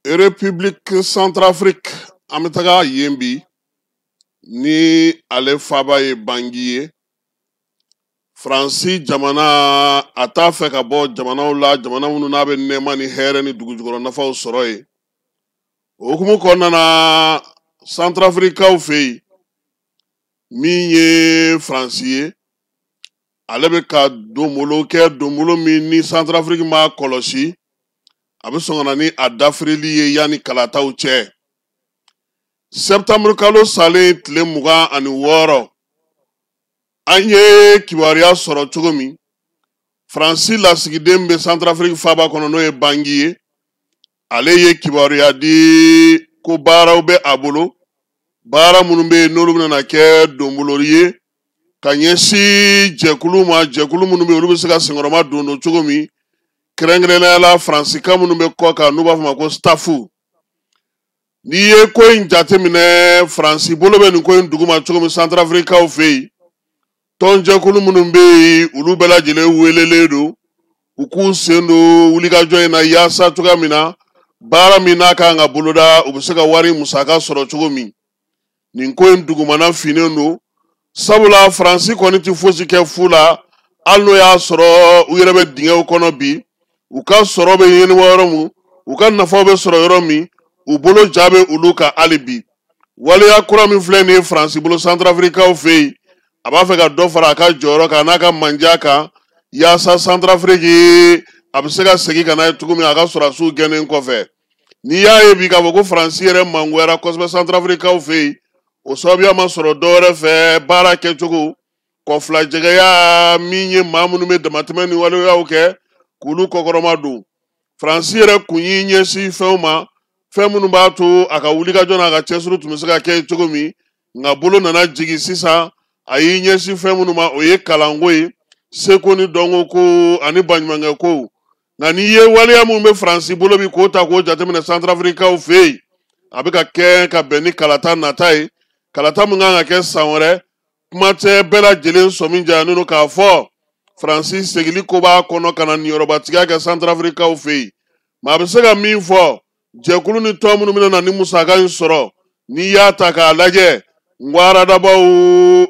République Centrafrique, an bɛ taga yen bi ni ale faaba ye Bangui ye. Faransi jamana a t'a fɛ ka bɔ jamanaw la, jamana minnu n'a bɛ nɛɛma ni hɛrɛ ni dugujukɔrɔ nafaw sɔrɔ yen. O hukumu kɔnɔna na, Centrafricaw fɛ yen, min ye Faransi ye, ale bɛ ka donbolo kɛ, donbolo min ni Centrafrique m'a kɔlɔsi, a bɛ sɔn ka na ni a dafirili ye yanni kalataw cɛ. Septembre kalo salen tile 26, an ye kibaruya sɔrɔ cogo min, Faransi lasigiden bɛ Centrafrique faaba kɔnɔ, n'o ye Bangui ye, ale ye kibaruya di ko baaraw bɛ a bolo, baara minnu bɛ yen n'olu bɛna kɛ donbolo ye ka ɲɛsin jɛkulu ma, jɛkulu minnu bɛ yen olu bɛ se ka senkɔrɔma don don cogo min, kɛrɛnkɛrɛnnenya la Faransika minnu bɛ kɔ kan n'u b'a fɔ ma ko stafu. N'i ye ko in jateminɛ, Faransi bolo bɛ nin ko in duguma cogo min Centrafricaw fɛ yen, tɔnjɛkulu minnu bɛ yen olu bɛɛ lajɛlen welelen don u k'u sen don wulikajɔ in na, yaasa cogoya min na baara min n'a kan ka boloda, u bɛ se ka wari musaka sɔrɔ cogo min. Nin ko in dugumana finnen don, sabula Faransi kɔni tɛ fosi kɛ fu la, hali n'o y'a sɔrɔ u yɛrɛ bɛ dingɛw kɔnɔ bi, u ka sɔrɔ bɛ ɲɛnabɔ yɔrɔ min, u ka nafaw bɛ sɔrɔ yɔrɔ min, u bolo ja bɛ olu kan hali bi. Waleya kura min filɛ nin ye Faransi bolo Centrafricaw fɛ yen, a b'a fɛ ka dɔ fara a ka jɔyɔrɔ kan n'a ka manja kan, yaasa Centrafrique a bɛ se ka segin ka na ye cogo min a ka sɔrɔdasiw gɛnnen kɔfɛ. N'i y'a ye bi k'a fɔ ko Faransi yɛrɛ mangoyara kosɛbɛ Centrafricaw fɛ yen, o sababuya ma sɔrɔ dɔwɛrɛ fɛ, baara kɛcogo kɔfilajɛgɛya min ye maa minnu bɛ damatɛmɛ ni waleyaw kɛ k'olu kɔkɔrɔma don. Faransi yɛrɛ kun y'i ɲɛsin fɛnw ma, fɛn minnu b'a to a ka wulikajɔ n'a ka cɛsiri tun bɛ se ka kɛ cogo min, nka bolo nana jigin sisan a y'i ɲɛsin fɛn minnu ma, o ye kalanko ye, seko ni dɔnko ko ani baɲumankɛ kow. Nka n'i ye waleya minnu bɛ Faransi bolo bi k'o ta k'o jateminɛ Centrafricaw fɛ yen, a bɛ ka kɛ ka bɛn ni kalata nata ye, kalata min kan ka kɛ san wɛrɛ. Kuma tɛ bɛɛ lajɛlen sɔmi janyalen don k'a fɔ Faransi segili ko b'a kɔnɔ ka na niyɔrɔbatigiya kɛ Centrafricaw fɛ yen. Maa bɛ se ka min fɔ, jɛkulu ni tɔn minnu bɛna na ni musaka in sɔrɔ, n'i y'a ta k'a lajɛ, ngwaradabaw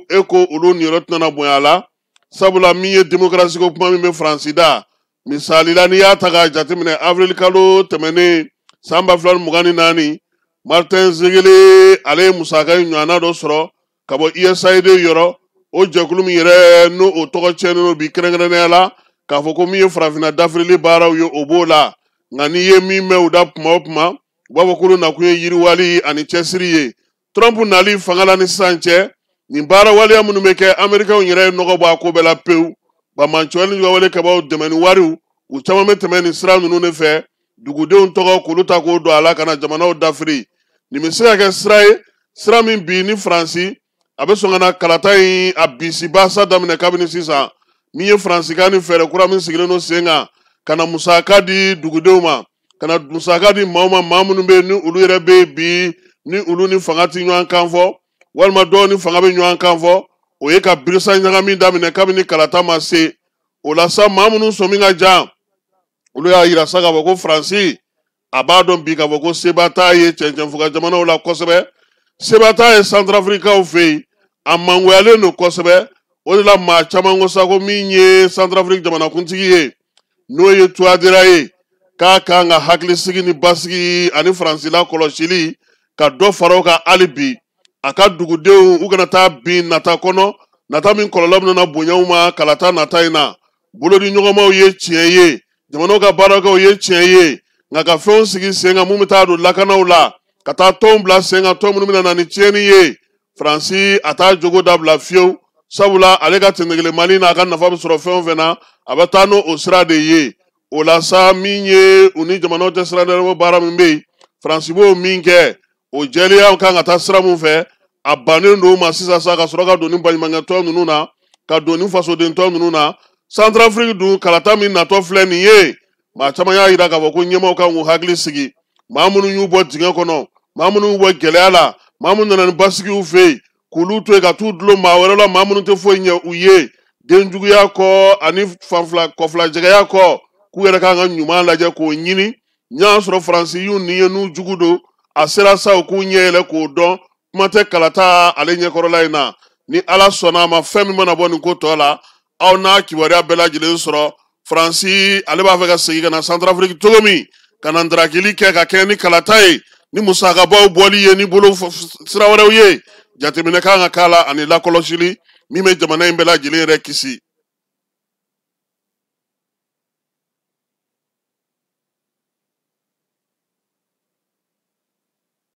e ko olu niyɔrɔ tɛna bonya a la, sabula min ye demokarasi ko kuma min bɛ Faransi da, misali la n'i y'a ta k'a jateminɛ, avril kalo tɛmɛnen san 2024, Martin Ziguélé ale ye musaka in ɲɔgɔnna dɔ sɔrɔ ka bɔ USAID yɔrɔ, o jɛkulu min yɛrɛ n'o o tɔgɔ tiɲɛnen don bi kɛrɛnkɛrɛnnenya la k'a fɔ ko min ye farafinna dafirili baaraw ye, o b'o la. Nka n'i ye min mɛn u da kuma o kuma, u b'a fɔ k'olu nakun ye yiriwali ani cɛsiri ye. Trump nali fanga la ni sisan cɛ, nin baara waleya minnu bɛ kɛ, Américains yɛrɛ ye nɔgɔ bɔ a ko bɛɛ la pewu. Banbaanciwale ni wale kɛbaaw dɛmɛ ni wariw, u caman bɛ tɛmɛ nin sira ninnu de fɛ, dugudenw tɔgɔ k'olu ta k'o don a la ka na jamanaw dafiri. Nin bɛ se ka kɛ sira ye, sira min bi ni Faransi a bɛ sɔn ka na kalata in a bisibasa daminɛ kabini sisan. Min ye Faransi ka ni fɛɛrɛ kura min sigilen don sen kan ka na musaka di dugudenw ma, ka na musaka di maaw ma, maa minnu bɛ yen ni olu yɛrɛ bɛ yen bi ni olu ni fanga ti ɲɔgɔn kan fɔ, walima dɔw ni fanga bɛ ɲɔgɔn kan fɔ, o ye ka birisa ɲagami daminɛ kabini kalata ma se. O la sa, maa minnu sɔmi ka jan, olu y'a yira sa k'a fɔ ko Faransi a b'a dɔn bi k'a fɔ ko seba t'a ye cɛncɛnfuga jamanaw la kosɛbɛ, seba t'a ye Centrafricaw fɛ yen, a mangoyalen don kosɛbɛ. O de la maa caman ko sa ko min ye Centrafrique jamanakuntigi ye, n'o ye Touadéra ye, k'a kan ka hakilisigi ni basigi ani Faransi la kɔlɔsili ka dɔ fara o kan hali bi, a ka dugudenw u kana taa bin nata kɔnɔ, nata min kɔlɔlɔ bɛna bonya u ma kalata nata in na. Bolodi ɲɔgɔnmaw ye tiɲɛ ye, jamanaw ka baarakɛw ye tiɲɛ ye, nka ka fɛnw sigi sen kan mun bɛ taa don lakanaw la, ka taa tɔnw bila sen kan, tɔn minnu bɛna na ni tiɲɛni ye, Faransi a t'a jogo dabila fiyewu, sabula ale ka tɛnɛkelen Mali n'a ka nafa bɛ sɔrɔ fɛn o fɛn na, a bɛ taa n'o o sira de ye. O la sa, min ye u ni jamanaw tɛ sira dɛrɛmɛ baara min bɛ yen, Faransi b'o min kɛ, o jɛlenya kan ka taa sira mun fɛ, a bannen don o ma sisan sa, ka sɔrɔ ka don ni baɲumankɛtɔn ninnu na, ka don ni fasodentɔn ninnu na. Centrafrique dun kalata min natɔ filɛ nin ye, maa caman y'a yira k'a fɔ ko ɲɛmaaw kan k'u hakili sigi, maa minnu y'u bɔ dingɛ kɔnɔ, maa minnu y'u bɔ gɛlɛya la, maa minnu nana ni basigiw fɛ yen, k'olu to yen ka t'u dulon maa wɛrɛ la, maa minnu tɛ foyi ɲɛ u ye denjuguya kɔ ani fanfila kɔfilajɛgɛya kɔ, k'u yɛrɛ kan ka ɲuman lajɛ k'o ɲini. N'a y'a sɔrɔ Faransi y'u ni ye n'u jugu don, a sera sa u k'u ɲɛ yɛlɛ k'o dɔn. Kuma tɛ kalata ale ɲɛkɔrɔla in na. Ni Ala sɔnna a ma, fɛn min mana bɔ nin ko tɔ la, aw n'a kibaruya bɛɛ lajɛlen sɔrɔ. Faransi ale b'a fɛ ka segin ka na Santarafiriki cogo min, ka na ndarakili kɛ ka kɛɲɛ ni kalata ye, ni musakabaw bɔli ye, ni bolo sira wɛrɛw ye, jateminɛ kan ka k'a la ani lakɔlɔsili min bɛ jamana in bɛɛ lajɛlen yɛrɛ kisi.